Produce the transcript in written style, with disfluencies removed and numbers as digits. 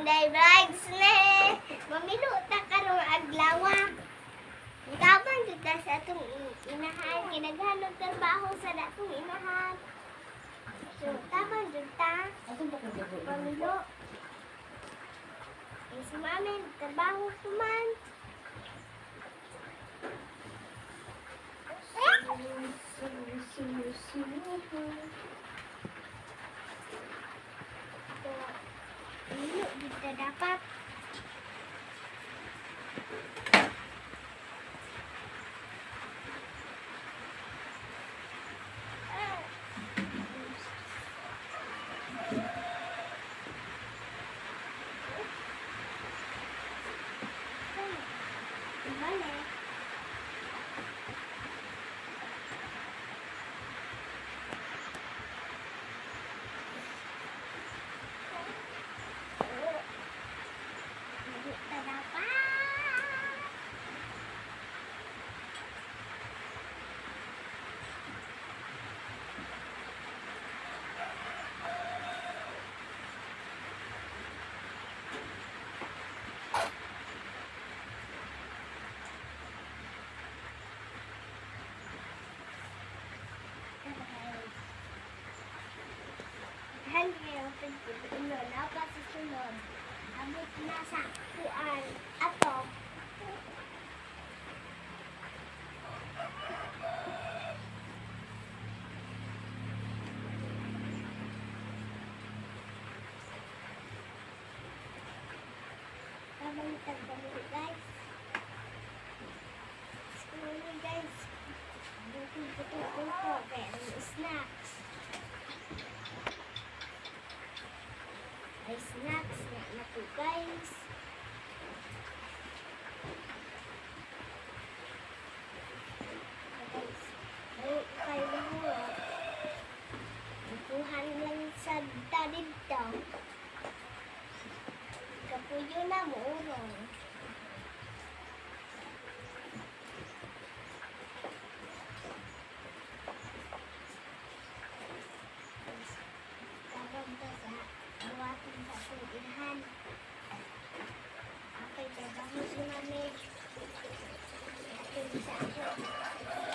Inday Vlogs ne. Mamilo ta karong adlaw. Tabang kita sa atong inahan, kinaghan og trabaho sa atong inahan. So, tabang jud ta. Mamilo. Eh, si mami, trabaho pa man. So, mamilo jud ta dapat. Bale. Hindi ta dapat. Dahil ngayon, pagpupuno na pa sa sunod. Abot na sa kuan. Ato. Habang tagpamili, guys. School, guys. Bukod-bukod ko. Kaya snacks. Ay, snacks na na po, guys. Ah, guys, ay kayo mahuwa. Kuhan lang sa ta dito. Kapuyo na mo urong. Tabang ta sa buhaton sa atong inahan. Okay, trabaho si mami. Atin sa ako.